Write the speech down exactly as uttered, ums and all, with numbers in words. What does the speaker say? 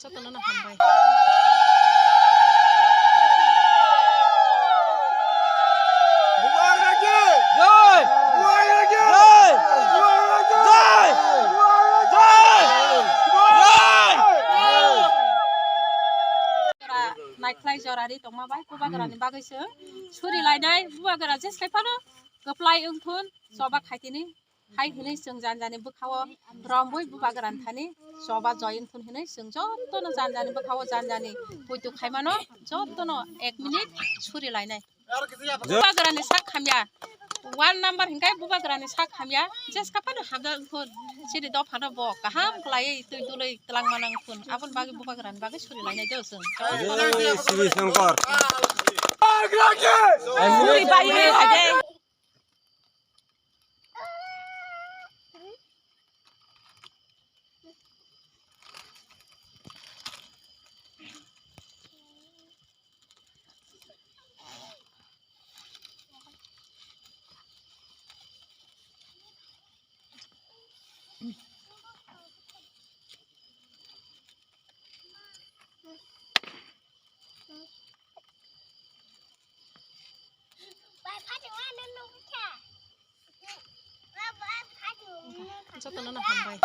Jotono no hambai. Bubagra ki! Jai! Bubagra ki! Jai! Bubagra ki! Jai! Bubagra ki! Jai! Jai! Naikhlai jorari tongma bai bubagrani bagwi se suri lainai bubagra jeskai phano kwplai wngthun choba khaitini. Hai hinwi chwng janjani bwkhao rombwi bubagrani thani choba joyung thun hinwi chwng jotono janjani bwkhao janjani puitu khaimano jotono ek minute suri lainai. Bubagrani sak hamya, one number hinkai bubagrani sak hamya, jeska phano hamya wngkhun chini dophano bo kaham khlaiwi twi dului twlang manang wngkhun aboni bagwi bubagrani bagwi suri lainai do chwng. Jai Shri Shankar. Suri bai hai de. Jotono no hambai.